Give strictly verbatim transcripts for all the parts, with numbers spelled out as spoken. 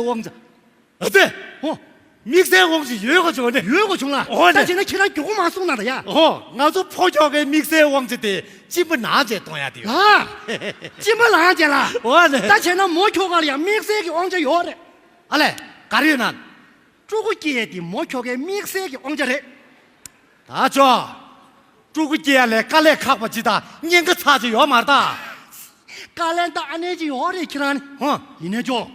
དབང་ཆ། ཨ་ཙི། ཧོ། དམིགས་བསལ་དབང་ཆ་ཡོད་གོ་བྱུང་ནས། ཡོད་གོ་བྱུང་ལ། ཨོ་ད་ནས། བྱས་ན་ཁྱེད་རང་མགྱོགས་པོ་མ་གསུང་ན་ད་ཡ། ཧོ། ང་ཚོ་ཕོ་ཁྱོ་གའི་དམིགས་བསལ་དབང་ཆ་དེ་གཅིན་པ་ནང་བཅས་གཏོང་ཡ་དེ་ཡོད། ཨ། གཅིན་པ་ལངས་བྱས་ལ། ཨོ་ནས། ད་བྱས་ན་མོ་ཁྱོ་ག་ལ་ཡང་དམིགས་བསལ་གྱི་དབང་ཆ་ཡོད་རེད། ཨ་ལས། ག་རེ་ཡོད་ན། ཕྲུ་གུ་སྐྱེ་ཡས་དེ་མོ་ཁྱོ་གའི་དམིགས་བསལ་གྱི་དབང་ཆ་རེད། ད་ཅོ། ཕྲུ་གུ་སྐྱེ་ཡ་ལས་དཀའ་ལས་ཁག་པ་ཅི་དང་ཉེན་ཁ་ཚ་ཅི་ཡོད་མ་རེད་ད། དཀའ་ལས་ད་ཨ་ནེ་ཅི་ཡོད་རེད་ཁྱེད་རང་ནི། ཧོ། ཡིན་ནའི་ཅོ།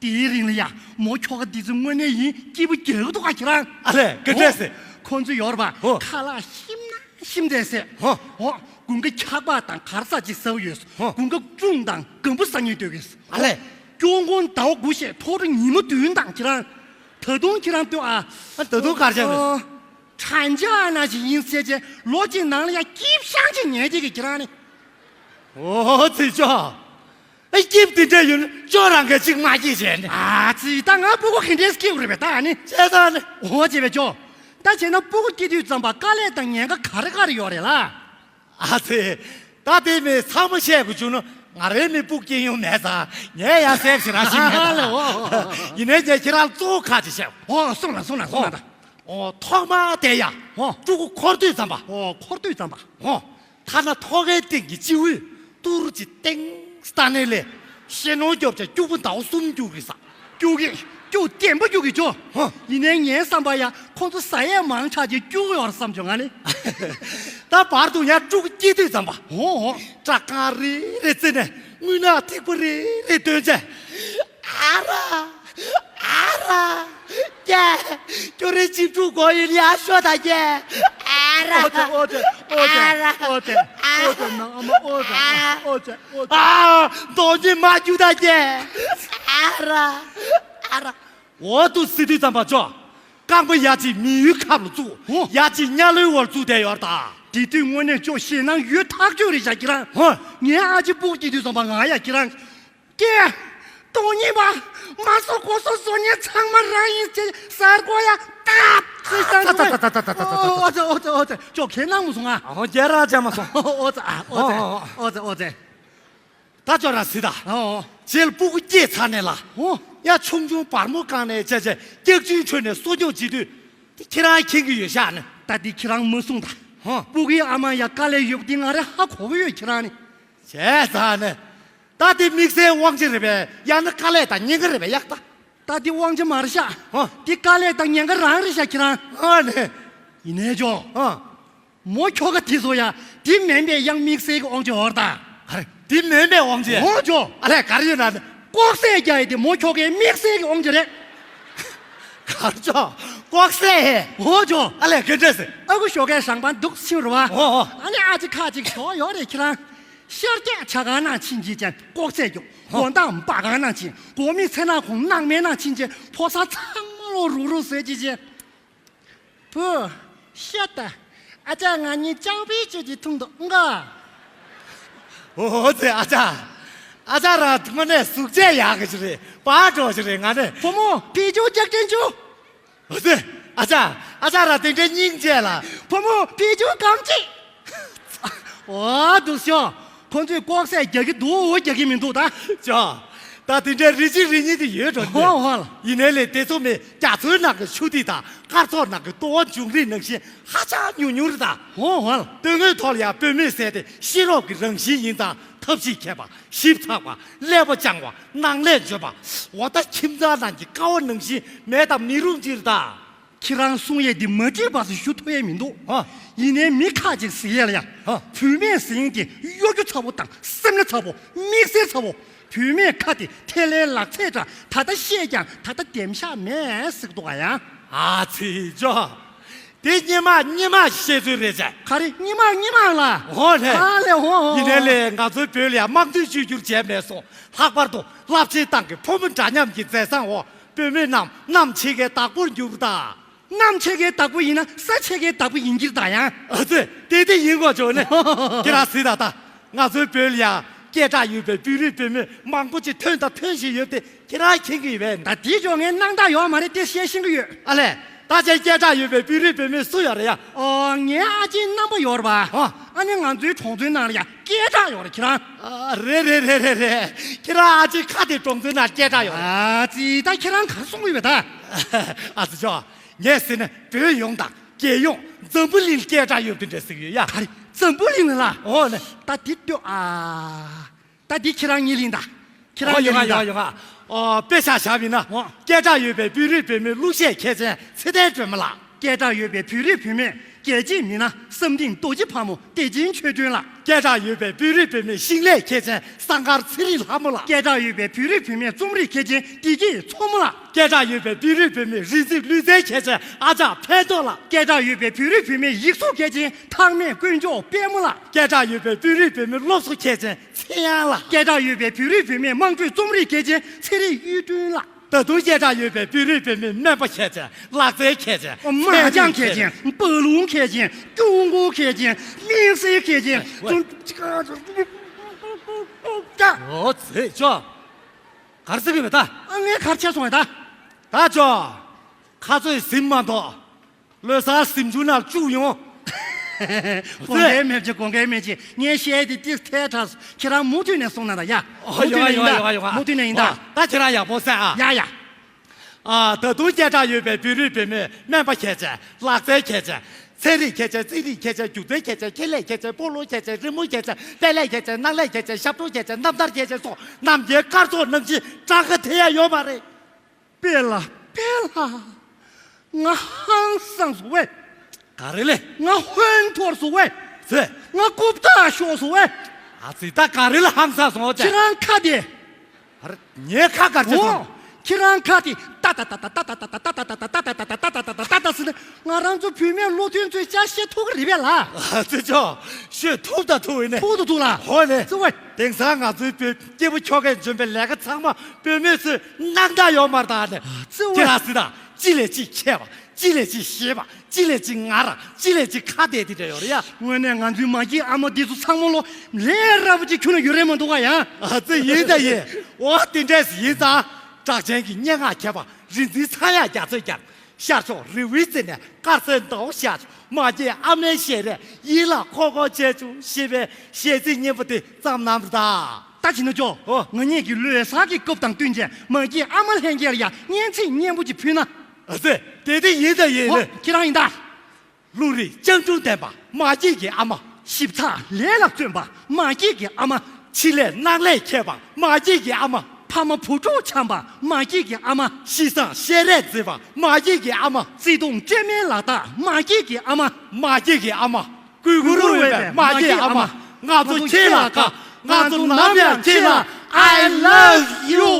དེའི་རིང་ལ་ཡ་མོ་ཁྱོ་ག་འདི་ཚོ་དངོས་གནས་ཡིན་སྐྱིད་པོ་རྒྱག་གི་འདུག་ག་ཁྱེད་རང་། ཨ་ལས་ག་འདྲས་ཟེར། ཧོ། ཁོང་ཚོ་ཡོད་རེད་པ། ཧོ། ཁ་ལག་ཞིམ་ན་ཞིམ་མཛད་ཟེར། ཧོ། ཧོ། དགུན་ཁ་འཁྱག་པ་དང་གར་ས་ཅིག་ཟ་གི་ཡོད། ཧོ། དགུན་ཁ་ཁྲུང་དང་སྒམ་པོ་ཟ་སྙིང་འདོད་གི། ཨ་ལས། སྐྱོ་དགོང་ཟླ་བ་དགུ་བཤད་ཐོག་རེ་ཉིན་མོ་བདུན་དང་ཁྱེད་རང་། ད་དུང་ཁྱེད་རང་ལྟོས་ཨ། ཨ་ད་དུང་གར་བྱས་ཨ། དྲན་ཆ་ན་ཞིག་ཡིན་ཟེར་བྱས་ལོ་གཅིག་ནང་ལ་ཡ་སྐྱིབ་ཤང་ཅིག་ཉལ་བསྡད་ཀྱི་ཁྱེད་རང་ནི། ཨོ་ཙི་ཅོ། ཨ་སྐྱིབ་དེ་འདྲ་ཡོད་ན་ཅོ་རང་གིས་ཅིག་མ་སྐྱིད་བྱས་ནི། ཨ་ཙི་ད་ང་སྤུ་གུ་ག་འདྲས་སྐྱིད་རེད་པས་ད་ཨ་ནི། བྱས་ཙང་ནི། ཨོ་ཅེ་བས་ཅོ། ད་བྱས་ན་སྤུ་གུ་སྐྱེ་དུས་ཙམ་པ་དཀའ་ལས་དང་ཉེན་ཁ་ག་རེ་ག་རེ་ཡོད་རེད་ལ། ཨ་ཙི། ད་དེ་མི་ཚང་མ་བཤད་དགོས་བྱུང་ན་ང་རའི་མི་སྤུ་གུ་སྐྱེ་ཡོང་མེད་ཙང་ངས་ཡང་གསལ་ཞེ་རང་ཤེས་མེད་ད། ཨ་ལེ་ཨོ། ཡིན་ནའི་ངས་ཁྱེད་རང་གཙོ་བོ་ཁ་ཅིག་བཤད། ཨོ་གསུངས་ན་གསུངས་ན་གསུངས་ན་ད། ཨོ་ཐོག་མ་དེ་ཡ། ཨོ། ཕྲུ་གུ་འཁོར་དུས་ཙམ་པ། ཨོ་འཁོར་དུས་ཙམ་པ། ཨོ། ཐ་ན་ཐོག་ཁའི་སྟེང་གི་སྤྱི་བོས་ཏུར་གྱི་སྟེང་ས་ནས་ལས་ཞེ་ནོར་རྒྱོབ་བྱ་སྐྱུག་པ་ཟླ་བ་གསུམ་སྐྱུག་གི་ས། སྐྱུག་གི་སྐྱུག་བརྟན་པོ་སྐྱུག་གི་ཅོ། ཧོ། ཡིན་ནའི་ངའི་བསམ་པ་ཡ་ཁོང་ཚོ་ཟ་ཡས་མང་ཆགས་ཀྱི་སྐྱུག་ཡོད་རེད་བསམ་བྱུང་ང་ནི། ད་བར་དུ་ཡ་ཕྲུ་གུ་སྐྱེས་དུས་ཙམ་པ། ཧོ་ཧོ། སྐྲ་རྐང་རེ་རེ་བཙིར་ནས་རྔུལ་ནག་ཐིགས་པ་རེ་རེ་བཏོན་བྱས། ཨ་ར། ཨ་ར། ཀྱེ། ཁྱོད་རའི་གཅེས་ཕྲུག་གོ་ཡིན་ཡ་ཤོད་ད་ཀྱེ། ཨ་ར། ཨོ་ཙེ་ཨོ་ཙེ་ཨོ་ཙེ་ཨ་ར། ཨོ་ཙེ་ཨོ་ཙེ་ནང་ཨ་མ་ཨོ་ཙེ་ཨ་ཨོ་ཙེ་ཨོ་ཙེ། ཨ། མདོག་ཉེས་མ་རྒྱུག་ད་ཀྱེ། ཨ་ར། ཨ་ར། འོ་དུ་སི་དུས་ཙམ་པ་ཅོ། རྐང་པ་ཡ་གཅིག་མི་ཡུལ་ཁབ་ལ་བཙུགས། ཧོ། ཡ་གཅིག་གཉའ་ལོའི་འོག་བཙུགས་བསྡད་ཡོད་ད། དེ་དུས་དངོས་གནས་ཅོ་ཞེད་སྣང་ཡོད་ཐག་ཆོད་རེད་ཤག་ཁྱེད་རང་། ཧོ། ངའི་ཨ་ཅེ་སྤུ་གུ་སྐྱེས་དུས་ཙམ་པ་ང་ཡ་ཁྱེད་རང་། ཀྱེ། སྟོང་ཉིད་པ། མ་སོ་གོ་སོ་བཟོ་ཉེན་ཚང་མ་རང་ཡིན་ཅེས་གསར་འགོད་ཡ་ཏག་ཙི་ས་འདུག་ཨོ་ཙེ་ཨོ་ཙེ་ཨོ་ཙེ་ཅོ་ཁྱེད་ནང་མ་སོང་ཨ། ཨོ་རྒྱལ་ར་ཅག་མ་སོང་། ཨོ་ཙེ་ཨ་ཨོ་ཙེ་ཨོ་ཨོ་ཨོ་ཙེ་ཨོ་ཙེ། ད་ཅོ་ར་སི་ད། ཨོ། རྗེས་ལ་སྤུ་གུ་སྐྱེས་ཚར་ནས་ལ། ཨོ། ཡ་ཆུང་ཆུང་བར་མོ་བཀང་ནས་བྱས་བྱས་སྐྱག་རྫུན་ཁྲོད་ནས་གསོ་སྐྱོང་བྱེད་དུས་དེ་ཁྱེད་རང་མཁྱེན་གི་ཡོད་ཤག་ནི། ད་དེ་ཁྱེད་རང་མ་གསུངས་ད། ཧོ། སྤུ་གུའི་ཨ་མ་ཡ་དཀའ་ལས་ཡོད་པ་དེ་ང་རེ་ཧ་གོ་གི་ཡོད་ཁྱེད་རང་ནི། བྱས་ཙང་ནི། ད་དེ་དམིགས་བསལ་དབང་ཆ་རེད་པས་ཡང་ན་དཀའ་ལས་དང་ཉེན་ཁ་རེད་པས་ཡག་ད། ད་དེ་དབང་ཆ་མ་རེད་ཤག་ཧོ། དེ་དཀའ་ལས་དང་ཉེན་ཁ་རང་རེད་ཤག་ཁྱེད་རང་། ཧོ་ནི། ཡིན་ནའི་ཅོ། ཧོ། མོ་ཁྱོ་ག་དེ་ཚོ་ཡ་དེ་མིན་པའི་ཡང་དམིགས་བསལ་གྱི་དབང་ཆ་ཡོད་རེད་ད། ཨ་རེ། དེ་མིན་པའི་དབང་ཆ། འོ་ཅོ། ཨ་ལས་ག་རེ་ཡོད་ན་ནི། ལྐོག་ཟས་རྒྱག་ཡས་དེ་མོ་ཁྱོ་གའི་དམིགས་བསལ་གྱི་དབང་ཆ་རེད། གར་ཅོ། ལྐོག་ཟས་ཧེ། འོ་ཅོ། ཨ་ལས་ག་འདྲས་ཟེར། ཨ་ཁུ་ཞོགས་ཀའི་ཞང་པ་འདུག་ཕྱིན་རུ་བ། འོ་འོ། ཨ་ནི་ཨ་ཅེ་ཁ་ཅིག་ཞོགས་ཡོད་རེད་ཁྱེད་རང་། ཤར་རྒྱག་ཇ་ཁང་ནང་ཕྱིན་རྗེས་ཅན་ལྐོག་ཟས་རྒྱུག་ཧོ། སྒོ་འདང་འབའ་ཁང་ནང་ཕྱིན་སྒོ་མི་ཚེ་ནག་ཁོང་ནང་མའི་ནང་ཕྱིན་རྗེས་ཕོ་གསར་ཚང་མ་ལོ་རུག་རུག་བཟོས་རྗེས་ཅན། བུ། ཤ་ད། ཨ་ཅག་ང་གཉིས་ཅང་པའི་ཅོ་ཅི་འཐུང་དོ་ཨང་ག་ཨོ་ཙེ་ཨ་ཅག་ཨ་ཅག་ར་དངོས་གནས་གཟུགས་བྱད་ཡག་གི་ཞིག་རེད། པ་འགྲོ་ཞིག་རེད་ང་ནས། བུ་མོ་བི་ཇུ་ལྕགས་སྤྲིན་ཆུ། ཨོ་ཙེ་ཨ་ཅག་ཨ་ཅག་ར་དེ་འདྲའི་སྙིང་རྗེ་ལ། བུ་མོ་བི་ཇུ་གམ་ཅི། ཨོ་འདུག་ཤོག་ཁོང་ཚོས་ལྐོག་ཟས་རྒྱག་གི་འདུག་རྒྱག་གི་མི་འདུག་ད། ཅོ། ད་དེ་འདྲའི་རི་ཆི་རི་ཉི་དེ་ཡོད་འགྲོ་ཧོ་ཧོ་ལ། ཡིན་ནའི་ལས་དེ་ཚོ་མི་རྒྱ་མཚོའི་ནང་གི་ཆུ་ཐིགས་དང་སྐར་ཚོགས་ནང་གི་ལྟོ་བ་འབྱུང་རིགས་ནང་བཞིན་ཧ་ཅང་ཉུང་ཉུང་རེད་ད། ཧོ་ཧོ་ལ། དོན་དངོས་ཐོག་ལ་ཡང་བུད་མེད་ཟེར་དེ་ཤེས་རབ་ཀྱི་རང་བཞིན་ཡིན་ཙང་ཐབས་ཤེས་མཁས་པ་ཞིབ་ཚགས་པ་ཀླད་པ་སྤྱང་བ་ནང་ལས་འཇོན་པ་འོ་ད་ཁྱིམ་ཚང་ནང་གི་ཀ་བ་ནང་བཞིན་མེད་དང་མི་རུང་ཅིག་རེད་ད། ཁྱེད་རང་གསུང་ཡས་འདི་མ་འགྲིག་པ་སུ་ཞུ་ཐུབ་ཡས་མི་འདུག་ཧ། ཡིན་ནའི་མི་ཁ་ཅིག་ཟེར་ཡས་ལ་ཡ། ཧ། བུད་མེད་ཟེར་མཁན་དེ་གཡོ་སྒྱུ་ཚ་པོ་དང་སེམས་ན་ཚ་པོ་དམིགས་བསལ་ཚ་པོ། བུད་མེད་ཁ་དེ་ཐལ་བའི་ལག་ཚད་འདྲ་ད་ལྟ་བཤད་ཀྱང་ད་ལྟ་འདེམས་ཤག་མེད་ཟེར་གི་འདུག་ག་ཡ། ཨ་ཙི་ཅོ། དེ་སྙན་མ་སྙན་མ་བཤད་ཚུལ་རེད་ཅེ། ག་རེ་སྙན་མ་སྙན་མ་ལ། ཧོ་ལེ། ཧ་ལེ་ཧོ་ཧོ། ཡིན་ནའི་ལས་ང་ཚོའི་བོད་ལ་ཡ་དམངས་གཙོའི་བཅོས་བསྒྱུར་བྱས་མེད་སོང་། ལྷག་པར་དུ་རླབས་ཆེན་ཏང་གི་ཕོ་མོ་འདྲ་མཉམ་གྱི་མཛད་བཟང་འོག་བུད་མེད་རྣམས་གནམ་ཕྱེད་ཀའི་བདག་པོར་གྱུར་ད། གནམ་ཕྱེད་ཀའི་བདག་པོ་ཡིན་ན་ས་ཕྱེད་ཀའི་བདག་པོ་ཡིན་གྱིར་ད་ཡང་། ཨ་ཙི། དེ་དེ་ཡིན་དགོས་བྱུང་ནི། ཁྱེད་རང་གཟིགས་ད་ད། ང་ཚོའི་བོད་ལ་ཡ་སྐད་གྲགས་ཡོད་པའི་བོད་རིགས་བུད་མེད་མང་པོ་ཅིག་ཐོན་དང་ཐོན་བཞིན་ཡོད་དེ་ཁྱེད་རང་མཁྱེན་གྱི་ཡོད་པས། ད་དེའི་ཕྱོགས་ངས་སྣང་དག་ཡོད་མ་རེད་དེ་བཤད་ཤེས་ཀྱི་ཡོད། ཨ་ལས། ད་ཅན་སྐད་གྲགས་ཡོད་པའི་བོད་རིགས་བུད་མེད་སུ་ཡོད་རེད་ཡ། ཨོ་ངའི་ཨ་ཅེའི་རྣམ་པ་ཡོད་རེད་པ། ཨོ། ཨ་ནི་ང་ཚོའི་གྲོང་ཚོའི་ནང་ལ་ཡ། སྐད་གྲགས་ཡོད་རེད་ཁྱེད་རང་། ཨ། རེད་རེད་རེད་རེད་རེད། ཁྱེད་རང་ཨ་ཅེ་ཁ་དེ་གྲོང་ཚོའི་ནང་སྐད་གྲགས་ཡོད་རེད། ཨ་ཙི། ད་ཁྱེད་རང་ག་རེ་གསུང་གི་ཡོད་པ་ད། ཨ་ཙི་ཅོ། ངས་ཟེར་ན་བོད་ཡོངས་དང་རྒྱལ་ཡོངས་འཛམ་བུ་གླིང་སྐད་གྲགས་ཡོད་པ་དེ་འདྲ་ཟེར་གི་ཡོད་ཡ། ག་རེ། འཛམ་བུ་གླིང་ལ། འོ་ནས། ད་འདི་ལྟོས་ཨ། ད་འདི་ཁྱེད་རང་གཉིས་ལེན་ད། ཁྱེད་རང་ཨོ་ཡོང་ང་གཉིས་ལེན་ཡོང་ད། ང་ཡོང་ང་། ཨོ། དཔེ་ཆ་བཞག་པ་ཡིན་ན། ཨོ། སྐད་གྲགས་ཡོད་པའི་བོད་རིགས་བུད་མེད་གླུ་གཞས་མཁས་ཅན་ཚེ་བརྟན་སྒྲོལ་མ་ལགས། སྐད་གྲགས་ཡོད་པའི་བོད་རིགས་བུད་མེད་རྒྱལ་གཅེས་མི་སྣ་བསམ་གཏན་རྡོ་རྗེ་ཕག་མོ་བདེ་ཆེན་ཆོས་སྒྲོན་ལགས། སྐད་གྲགས་ཡོད་པའི་བོད་རིགས་བུད་མེད་ཤིང་ལས་མཁས་ཅན་ཟངས་དཀར་ཚེ་རིང་ལྷ་མོ་ལགས། སྐད་གྲགས་ཡོད་པའི་བོད་རིགས་བུད་མེད་རྩོམ་རིག་མཁས་ཅན་བདེ་སྐྱིད་མཚོ་མོ་ལགས། སྐད་གྲགས་ཡོད་པའི་བོད་རིགས་བུད་མེད་རིག་འཛིན་ལུས་རྩལ་མཁས་ཅན་ཨ་ཅག་ཕན་ཐོགས་ལགས། སྐད་གྲགས་ཡོད་པའི་བོད་རིགས་བུད་མེད་ཡིག་གཟུགས་མཁས་ཅན་ཐང་མེད་དཀོན་མཆོག་དཔལ་མོ་ལགས། སྐད་གྲགས་ཡོད་པའི་བོད་རིགས་བུད་མེད་སློབ་གསོ་མཁས་ཅན་ཚེ་དབྱངས་ལགས། སྐད་གྲགས་ཡོད་པའི་བོད་རིགས་བུད་མེད་དམངས་ཁྲོད་རྩོམ་རིག་མཁས་ཅན་ཚེ་རིང་གཡུ་སྒྲོན་ལགས། ད་དུང་སྐད་གྲགས་ཡོད་པའི་བོད་རིགས་བུད་མེད་སྨན་པ་མཁས་ཅན། ལག་རྩལ་མཁས་ཅན། སྨན་པ་མཁས་ཅན། པ་ལུང་མཁས་ཅན། སྐྱོ་མགོ་མཁས་ཅན། དམིགས་བསལ་མཁས་ཅན། ཨོ། ཙི་ཅོ། ག་རེ་ཟེར་གི་མེད་ད། ཨ། ངས་གར་ཆད་སོང་ད། ད་ཅོ། ཁ་ཚོད་ཟིན་མ་གཏོགས། ལོ་གསར་གཟིམ་ཆུང་ནང་བཅུག་ཡོང་། དགོངས་འགལ་མེད་ཅེས། དགོངས་འགལ་མེད་ཅེས། ངས་བཤད་དེ་ཏིས་ཐལ་དྲགས། ཁྱེད་རང་མུ་མཐུད་ནས་གསུང་ན་ད་ཡ། ཨོ། མུ་མཐུད་ཡོང་ནས་ཡིན་ད། ཡོང་ཡོང་ཡོང་། མུ་མཐུད་ནས་ཡིན་ད། ཨོ། ད་ཁྱེད་རང་ཡག་པོ་གསན་ཨ། ཡ་ཡ། ཨ། ད་དུང་སྐད་གྲགས་ཡོད་པའི་བོད་རིགས་བུད་མེད་སྨན་པ་མཁས་ཅན། ལག་རྩལ་མཁས་ཅན། ཚན་རིག་མཁས་ཅན། རྩིས་རིག་མཁས་ཅན། སྒྱུ་རྩལ་མཁས་ཅན། ཁེ་ལས་མཁས་ཅན། སྤོ་ལོ་མཁས་ཅན། རི་མོ་མཁས་ཅན། དཔེ་ལས་མཁས་ཅན། གནང་ལས་མཁས་ཅན། ཞབས་བྲོ་མཁས་ཅན། རྣམ་ཐར་མཁས་ཅན་སོགས་རྣམ་རྒྱལ་སྐར་ཚོགས་རྣམས་ཀྱིས་གྲངས་ཀ་དེ་ཡང་ཡོད་མ་རེད། དཔེ་ལ་དཔེ་ལ། ང་ཧང་སངས་སོང་བས། ག་རེ་ལས། ང་ཧོན་འཐོར་སོང་བས། ཚེ། ང་རྐུབ་སྟེགས་ཤོར་སོང་བས། ཨ་ཙི། ད་ག་རེ་ལ་ཧང་སངས་སོང་ཅེ། ཁྱེད་རང་ཁ་དེ། ཨ་རེ། ངའི་ཁ་ག་རེ་བྱས་སོང་། ཁྱེད་རང་ཁ་དེ་ཏ་ཏ་ཏ་ཟེར་ནས་ང་རང་ཚོ་བུད་མེད་བློ་མཐུན་ཚོའི་ཅ་ཤེས་ཐུག་གི་རེད་པས་ལ། ཨ་ཙི་ཅོ། ཤོད་ཐུབ་ད་ཐུབ་ཡིན་ནས། ཐུག་ཏུ་འདུག་ལ། ཧོ་ནས། ཙི་བས། དེང་སང་ང་ཚོའི་བོད་སྐྱེ་བོ་ཁྱོ་གས་འཇོན་པའི་ལས་ཀ་ཚང་མ་བུད་མེད་ཚོས་གནང་ད་ཡོད་མ་རེད་ད་ནས། ཙི་བས། ཁྱེད་རང་སྲིད་ད། གཅིག་ལས་གཅིག་མཁས་པ། གཅིག་ལས་གཅིག་ཤེས་པ། གཅིག་ལས་གཅིག་ངར། གཅིག་ལས་གཅིག་ཁ་བདེ་དེ་འདྲ་ཡོད་རེད་ཡ། དངོས་གནས་ང་ཚོའི་མ་སྐྱེས་ཨ་མ་འདི་ཚོ་ཚང་མ་ལོ་ལས་རབ་ཅིག་ཁྱོན་ནས་ཡོད་རེད་མ་འདུག་ག་ཡ། ཨ་ཙི། ཡིན་ད་ཡིན། འོ་དེ་འདྲས་ཡིན་ཙང་། གྲགས་ཅན་གྱི་སྙན་ངག་མཁས་པ་རིག་འཛིན་ཚངས་དབྱངས་རྒྱ་མཚོས་ཀྱང་། ཤར་ཕྱོགས་རི་བོའི་རྩེ་ནས་དཀར་གསལ་ཟླ་བོ་ཤར། མ་སྐྱེས་ཨ་མའི་ཞལ་རས་ཡིད་ལ་འཁོར་འཁོར་བྱས་བྱུང་ཞེས་པའི་གཞས་ཚིག་སྙན་པོ་དེ་བརྩམས་གནང་རེད་ད། ད་བྱས་ན་ཅོ། ཨོ། ང་གཉིས་ཀྱི་ལོ་གསར་གྱི་སྐབས་དང་བསྟུན་བྱས་མ་སྐྱེས་ཨ་མ་ལྷན་རྒྱས་ལ་ཡང་སྙན་ཚིག་སྙན་པོ་ཅིག་ཕུལ་ན། ཨ་ཙི། དེ་དེ་ཡིན་ད་ཡིན། ཨོ། ཁྱེད་རང་ཡིན་ད། ལུང་རིགས་སྤྱང་གྲུང་ལྡན་པ་མ་སྐྱེས་ཀྱི་ཨ་མ། ཞིབ་ཚགས་ལས་ལ་བརྩོན་པ་མ་སྐྱེས་ཀྱི་ཨ་མ། ཕྱི་ལས་ནང་ལས་མཁས་པ་མ་སྐྱེས་ཀྱི་ཨ་མ། ཕ་མ་བུ་ཕྲུག་འཆམ་པ་མ་སྐྱེས་ཀྱི་ཨ་མ། ཤི་གསང་ཤེས་རབ་མཛེས་པ་མ་སྐྱེས་ཀྱི་ཨ་མ། བརྩེ་དུང་སྤྲོས་མེད་ལག་རྟགས་མ་སྐྱེས་ཀྱི་ཨ་མ། མ་སྐྱེས་ཀྱི་ཨ་མ། གུས་བཀུར་འོས་པའི་མ་སྐྱེས་ཨ་མ། ང་ཚོ་ཁྱེད་ལ་དགའ། ང་ཚོ་ནམ་ཡང་ཁྱེད་ལ། I love you།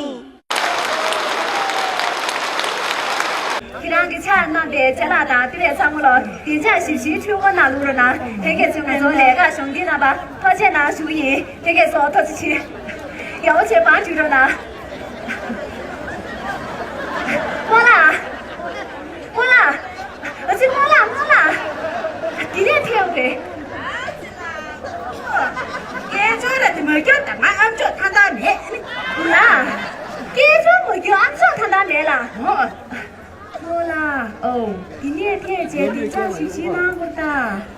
ཁྱེད་རང་གི་ཕྱག་གནང་པའི་ཅ་ལག་དང་དེ་བས་ཚང་མ་ལ་བདེ་འཇགས་ཞིབ་ཞིབ་འཕྲོད་སྐོར་གནང་རོགས་གནང་། དེ་གས་ཚོ་ང་ཚོ་ལས་ཀ་གཞུང་འཛིན་རྣམ་པ་ཐུགས་རྗེ་གནང་ཞུ་གི་ཡིན། དེ་གས་ཚོ་ཐུགས་རྗེ་ཆེ། ཡག་པོ་བྱས་པར་འགྲིག་རོགས་གནང་། སྨོན་ལགས། སྨོན་ལགས། ཨ་ཙི། སྨོན་ལགས། སྨོན་ལགས། འདི་ནས་ཐལ་བ་རེད། སྐད་ཅོར་ར་དེ་མ་སྐྱོར་དང་ང་ཨམ་ཅོག་ཐང་ཐང་མེད། ལ། སྐད་ཅོར་མ་སྐྱོར་ཨམ་ཅོག་ཐང་ཐང་མེད་ལ། ཨོ། ལ། ཨོ། འདི་ནས་ཐད་བྱས་དེ་ཚང་ཞིབ་ཞིབ་གནང་དགོས་ད།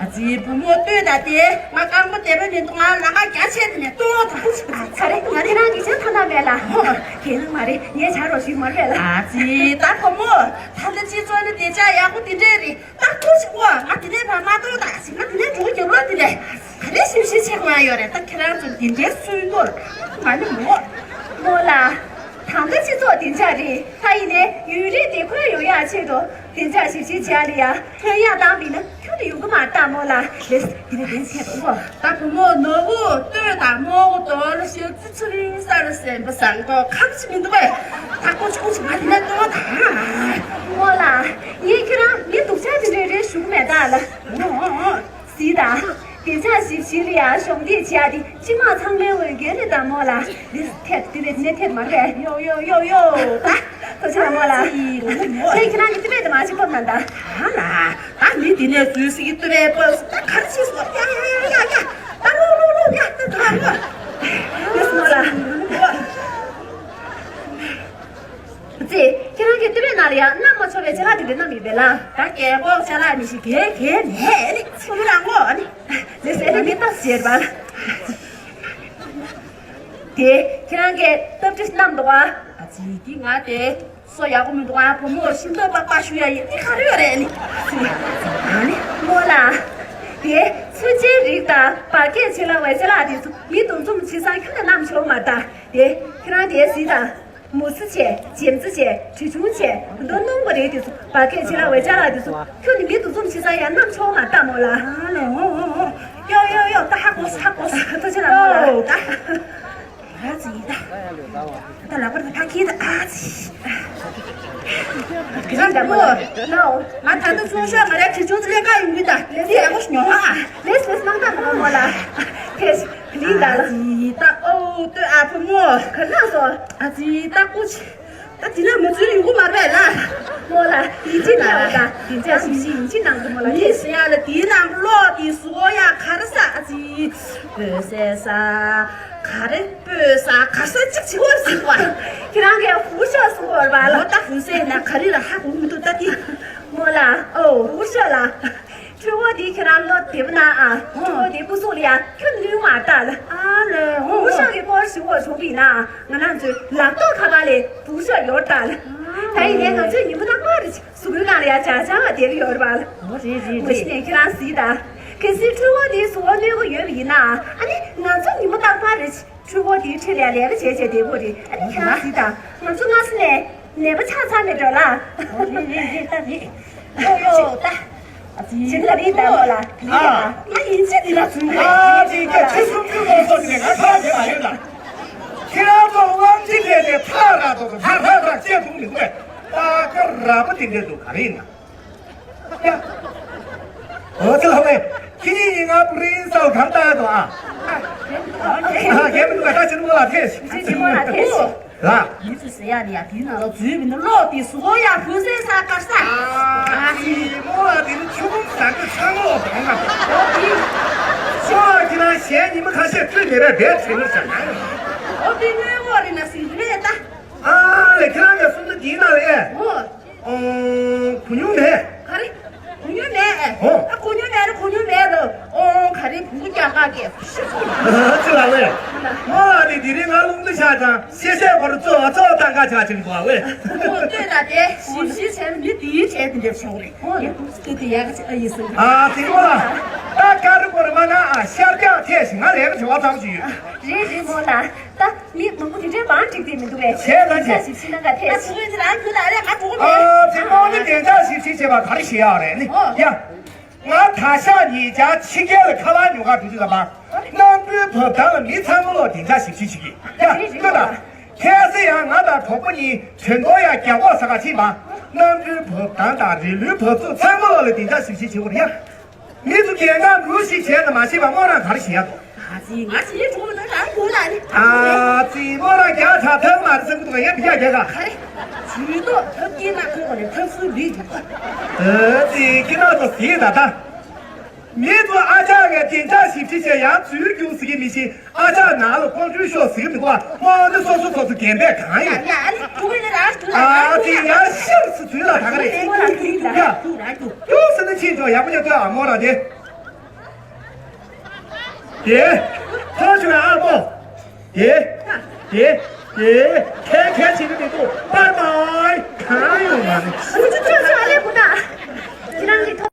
ཨ་ཙི། བུ་མོ་ལྟོས་ད་དེ། ང་རྐང་པ་བདེ་པོ་མི་འདུག་ང་ལ་ང་རྒྱ་ཆེ་དེ་ནས་ལྟོས་ད། ཨ་ཚ་རེད། ང་དེ་རང་གི་ཆ་ཐང་ཐང་མེད་ལ། ཨོ། དེ་ནང་མ་རེད། ངས་བྱ་རོགས་ཞུས་མ་རེད་ལ། ཨ་ཙི། ད་བུ་མོ། ད་ལྟ་སྤྱི་ཚོགས་ནི་བདེ་འཇགས་ཡག་པོ་དེ་འདྲས་རེད། ད་ཐུགས་ཆེ་བ། ང་དེ་ནས་ཕར་མ་གཏོང་ད་ཟིན། ང་དེ་ནས་འགྲོ་རྒྱབ་ལོག་དེ་ནས་ག་རེ་ཞིབ་ཞིབ་བྱེད་དགོས་ཡ་ཡོད་རེད། ད་ཁྱེད་རང་ཚོ་དེ་འདྲའི་སུན་ཏོར་མ་ནི་མོ། མོ་ལ། ད་ལྟ་སྤྱི་ཚོགས་བདེ་འཇགས་རེད། ད་ཡིན་ནའི་ཡུན་རིང་བདེ་འཁོད་ཡོང་ཡ་ཆེད་དུ་བདེ་འཇགས་ཞིབ་ཞིབ་བྱེད་ཡ་ལ་ཡ་ལྷོད་ཡངས་བཏང་བ་ཡིན་ན་ཁྱོན་ནས་ཡོང་གི་མ་རེད་ད་མོ་ལ། ལེས་དེ་ནས་དེ་ཚེ་དང་པོ། ད་བུ་མོ་ནོར་བུ་ལྟོས་དང་མོ་གོ་དོ་ལ་ཤོད། ཚུར་ས་ལ་སེམས་པ་བཟང་པོ་ཁམས་ཤིག་མི་འདུག་པས། ད་ཀོ་ཆུ་ཀོ་ཆུ་མ་དེ་ནས་ལྟོས་དང་། མོ་ལ། ངས་ཁྱེད་རང་མི་སྡུག་ཅག་དེ་འདྲས་རེད་ཞུ་གི་མེད་ད་ལ། ཨོ་ཨོ་ཨོ། གཟིགས་དང་། བདེ་འཇགས་ཞིབ་ཞིབ་ལ་ཡང་གཞོགས་འདེགས་བྱེད་ཡ་དེ་སྤྱི་དམངས་ཚང་མའི་འོས་འགན་རེད་ད་མོ་ལ། འདི་ཐད་དེ་བས་ནས་ཐད་མ་རེད། ཡོ་ཡོ་ཡོ་ཡོ། ད་ཐུགས་རྗེ་ཆེ་མོ་ལ། ངས་ཁྱེད་རང་གི་ཏི་པད་དུ་མ་ཞིག་ཕབ་ན་ད། ཨ་ལ། ད་མི་འདི་ནས་འཛུལ་སྲིད་ཀྱི་ཏི་པད་ཕབ་སོང་། ད་ག་རེ་བྱེད་སོང་། ཡ་ཡ་ཡ་ཡ་ཡ། ད་ལོག་ལོག་ལོག་ཡ། ད་ད་ལོག། ཡོ་སི་མོ་ལ། ཙི། ཁྱེད་རང་གི་ཏི་པད་ནང་ལ་ཡང་བསྣམས་མ་ཆོག་པའི་ཅ་ལག་དེ་འདྲ་བསྣམས་ཡོད་པས་ལ། ད་རྒན་གོག་ཅ་ལག་མི་ཤེས་གལ་གལ་མེད་ནི། ཁོ་མོ་རང་ངོ་ནི། ལེ་སེ་ནི་མི་ལྟ་ཟེར་བ་ལ། དེ་ཁྱེད་རང་གིས་སྟབས་བདེ་བསྣམས་འདུག་ཨ། ཨ་ཙི་དེ་ང་དེ་སོ་ཡག་པོ་མི་འདུག་ཨ། བུ་མོར་ཤིང་ཏོག་པགས་པ་ཞུ་ཡ་ཡིན། དེ་ག་རེ་ཡོད་རེད་ནི། ཨ་ནི་མོ་ལ། དེ་མཚོན་ཆའི་རིགས་དང་འབར་གས་ཆེ་ལ་བའི་ཆེ་ལ་དེ་ཚོ་མི་འདུ་འཛོམས་བྱེད་ས་ཁྱོན་ནས་བསྣམས་ཆོག་མ་ད། དེ་ཁྱེད་རང་དེ་གཟིགས་དང་། མུ་ཚི་བྱས། འཇེམ་ཙི་བྱས། གྲི་ཆུང་བྱས། མདོ་སྣུམ་པ་རེད་དེ་ཚོ། འབར་གས་ཆེ་ལ་བའི་ཆེ་ལ་དེ་ཚོ་ཁྱོན་ནས་མི་འདུ་འཛོམས་བྱེད་ས་ཡ་བསྣམས་ཆོག་མ་ད་མོ་ལ། ཨ་ལེ་ཨོ་ཨོ་ཨོ། ཡོ་ཡོ་ཡོ། ད་ཧ་གོ་སོང་ཧ་གོ་སོང་། ཐུགས་རྗེ་གནང་མོ་ལ། ད། ཨ་ཙི་ད། ད་ལག་པ་ད་ཕ་ཁྱི་ད་ཨ་ཙི། གི་རང་འདྲ་མོ། ནོ། ང་ད་དུང་ཚོང་ཤོག་ང་རའི་གྲི་ཆུང་ཚོ་ལས་ཀ་ཡོང་གི་ད། ལས་ཚེ་ཡག་པོ་ཞིག་ཉོ་ཧ། ལེས་ལེས་གནང་ད་མོ་ལ། ཐེ་ལི་ད་ལ། ཨ་ཙི་ད་ཨོ་ཏོ་ཨ་ཕོ་མོ། ག་ལ་སོ། ཨ་ཙི་ད་ཀུ་ཅི། ད་དེ་ན་མ་ཚུལ་ཡོང་གི་མ་རེད་ལ། མོ་ལ་ཡིན་གཅིག་ནང་ལ་ད་དེ་འདྲ་ཞིག་ཞིག་ཡིན་གཅིག་ནང་དུ་མོ་ལ་མི་ཟེར་ཡ་ལ་དེའི་ནང་ལོག་དེ་བཟོ་ཡ་ག་རེ་ཟ། ཨ་ཙི། སྤོས་ཟས་ཟ། ག་རེ་སྤོས་ཟ་ག་ཟ་གཅིག་བྱེད་དགོས་ཟེར་བ། ཁྱེད་རང་གིས་ཧུ་ཤོ་གསུང་དགོས་རེད་པ་ལ། མོ་ད་ཧུ་ཟས་ན་ག་རེ་ལ་ཧ་གོ་མི་འདུག་ད་དེ། མོ་ལ་ཨོ་ཧུ་ཤོ་ལ། ཁྲུ་བོ་འདི་ཁྱེད་རང་བློ་བདེ་པོ་གནང་ཨ། ཁྲུ་བོ་འདི་སྐུ་གཟུགས་ལ་ཡང་ཁྱོན་ནུས་མ་ལྟ་ལ། ཨ་ལེ་ཧོ། ཧུ་ཤོ་གི་སྐོར་ཞུ་བ་བྱུང་བ་ཡིན་ན་ང་རང་ཚོའི་ལག་ཐོག་ཁ་པར་ལས་ཧུ་ཤོ་ཡོད་ལྟ་ལ། ད་ཡིན་ནའི་ང་ཚོའི་ཉིན་མོ་ནང་མ་རེད། གཟུགས་པོའི་སྒང་ལ་ཡང་བྱ་བྱ་བ་བསྡད་ཀྱི་ཡོད་རེད་པ། འོ་རེད་རེད་ངོ་ཤེས་ནས་ཁྱེད་རང་གཟིགས་དང་། གལ་སྲིད་ཕྲུ་གུ་དེའི་གཟུགས་པོ་གནོད་ཀྱི་ཡོད་པ་ཡིན་ན་ཨ་ནི་ང་ཚོ་ཉིན་མོ་རྟག་པར་རེད། ཕྲུ་གུ་དེའི་འཁྲིས་ལ་ལས་ཀ་བྱས་བྱས་བསྡད་དགོས་རེད། ཨ་ནི་ཁྱེད་རང་གཟིགས་དང་། ང་ཚོ་སྔ་ས་ནས་ནད་པ་ཆགས་ཚར་མེད་འགྲོ་ལ། འོ་རེད་རེད་རེད་ད་རེད། ཡོ་ཡོ་ད། ཇི་ལྟར་རེད་ད་མོ་ལ། རེད་ད། ང་ཡིན་ཅི་འདི་ལ་བཟུང་རེད། ཨ་ཅེ་ཀྱ་ཁྱི་སུམ་ཅུ་ལོ་སོ་ནས་ང་ཐག་བྱེད་མ་ཡོད་ད། ཁྱེད་རང་ཚོ་དབང་ཆེ་ལས་ནས་ཐག་ར་ཐོག་ཐག་ཐག་ཐག་བཅད་ཐུབ་མི་འདུག་གས། ད་ཀ་ར་པ་དེ་འདྲས་འདུག་ག་རེ་ཡིན་ན། ཡ། འོ་ཙི་ལ་བས། ཁྱེད་གཉིས་ཡིན་ང་པུ་རིན་སལ་གང་ལྟ་ཡ་དོ་ཨ། ཨ་རྒན་མི་འདུག་ག་ད་ཕྱིར་མོ་ལ་ཐེ། ཕྱིར་མོ་ལ་ཐེ། ལ། མི་ཚོས་ཟེར་ཡ་ནི་ཡ་དེའི་ནང་ལ་འཛུལ་བའི་ནི་ལོག་དེ་སུ་གོ་ཡ་བུ་སེ་ས་དཀར་ས། ཨ་ཙི་མོ་ལ་དེ་ནི་ཆུ་བུམ་ཟ་འདོད་ཚང་མོ་དང་ན། ཨོ་དེ། ཤོ་ཁྱེད་རང་གཞན་ཉི་མ་ཁ་ཤས་སྤྲོད་མེད་པས་བས་བྱེད་ནི་ཟ་ན། ཨོ་དེ་དངོས་པོ་རེད་ན་ཟིན་རེད་ད། ཨ་ལེ་ཁྱེད་རང་གི་སུམ་ཅུ་དེའི་ནང་ལ་ཨེ། ཨོ། ཨོ། གོ་མྱོང་མེད། ག་རེ། གོ་མྱོང་མེད་ཨེ། ཨོ། ཨ་གོ་མྱོང་མེད་རེད་གོ་མྱོང་མེད་རེད། ཨོ་ག་རེ་བུ་རྒྱག་ག་གེ། ཨ་ཙི་ལ་ལེ། མོ་ལ་ནི་དེ་རིང་ང་རླུང་འདི་ཆགས་དང་ཤེས་བཤད་བར་གཙོ་བ་གཙོ་བ་ཏང་ཁ་ཆགས་ཅིང་གོ་བ་ལེ། ཨོ་ལྟོས་ད་དེ་ཞིབ་ཞིབ་བྱས་ན་མི་དེའི་གྲས་དེ་འདྲ་བྱུང་རེད། ཨོ་ལྟོས་དེ་ཡག་གི་ཨ་ཡིན་སོང་། ཨ་ཙི་མོ་ལ། ད་ཀ་རུ་གོ་རུ་མ་ན་ཨ་ཤར་རྒྱག་ཐེ་ཞིང་ང་ལས་ཀ་བྱེད་བ་ཙམ་ཞིག་ཡོད། རེད་རེད་མོ་ལ། ད་མི་མང་པོ་དེ་འདྲའི་མང་འགྲིག་དེ་མི་འདུག་བས། བྱས་ད་བྱས། ཞིབ་ཞིབ་གནང་ག་ཐེ་ཞིག་ང་ཚོ་ཡིན་ལ་ཁུ་ལ་རེ་ང་གྲོགས་མེད། ཨ་ཙི་མོ་ནི་བདེ་འཇགས་ཞིབ་ཞིབ་བྱེད་པ་ག་རེ་ཞིག་ཡག་རེད་ནི། ཨོ། ཡ། ང་ད་ཤག་ཉིས་བརྒྱ་ཕྱི་རྒྱལ་ལ་ཁ་ལག་ཉོ་ག་འགྲོ་དུས་ཙམ་པ། གནམ་གྲུའི་བབས་ཐང་ལ་མི་ཚང་མ་ལོག་བདེ་འཇགས་ཞིབ་ཞིབ་བྱེད་ཀྱི། ཡ་ལྟོས་དང་། ཁ་སང་ཡང་ང་དང་གྲོགས་པོ་གཉིས་དྲན་ཐོ་ཡ་རྒྱ་འགོག་ཟ་ག་ཕྱིན་པ། གནམ་གྲུའི་བབས་ཐང་དང་རི་ལུའི་བབས་ཚུགས་ཚང་མ་ལོག་ལ་བདེ་འཇགས་ཞིབ་ཞིབ་བྱེད་དགོས་རེད་ཡ། མི་ཚོ་རྒྱལ་ཁ་འགྲུལ་ཞིག་བྱས་ན་མ་ཤེས་པ་སྔོ་རང་ག་རེ་བྱེད་ཡ་དོ། ཨ་ཙི་ང་ཞིག་གྲོགས་མི་འདུག་ད་འགྲོ་ལ་ནི། ཨ་ཙི་སྔོ་རང་རྒྱ་ཆ་ཐང་མ་རེད་སེམས་ཁུ་འདུག་ཡ་བི་ཡ་རྒྱལ་ཁ། ག་རེ། ཇུས་གཏོགས་ཐབས་སྐྱེལ་ན་ཁོས་གོ་ནས་ཐབས་སུ་ལུས་འདུག་ཨ་ཙི་ཁྱི་ནག་ཚོ་ཟིག་ད་ད། མི་ཚོ་ཨ་ཅག་གིས་བདེ་འཇགས་ཞིབ་ཕྲ་བྱས་ཡང་ཚུར་རྒྱུགས་ཟེར་གྱི་མི་ཤེས། ཨ་ཅག་ནང་ལ་ཀོང་ཀྲུའུ་ཤོག་ཟེར་གྱི་འདུག་བ། དངོས་གནས་སོ་སོ་སོ་སོ་རྒན་པས་གང་ཡིན། ཡ་ཡ་ཨ་ནི་ཐུག་གི་རེད་ར་ཐུག་ར། ཨ་ཙི་ཡ་ཤར་སི་ཚུལ་ལ་ད་ག་རེད། ཡ་ཐུག་ཟེར་ན་ཕྱིན་ཆོག་ཡག་པོ་ཉོ་ཐོས་ཨ་མོ་ར་དེ། དེ། ཐོ་ཆུ་ཨ་མོ། དེ། དེ། དེ། ཁྱེད་ཁྱེད་བྱེད་ཀྱི་མི་འདུག་པའི་པའི། གང་ཡོང་མ་རེད། ཨ་ནི་ཐོ་ཆུ་ཨ་ལེ་ཁུ་ན། ཁྱེད་རང་གི་ཐོ།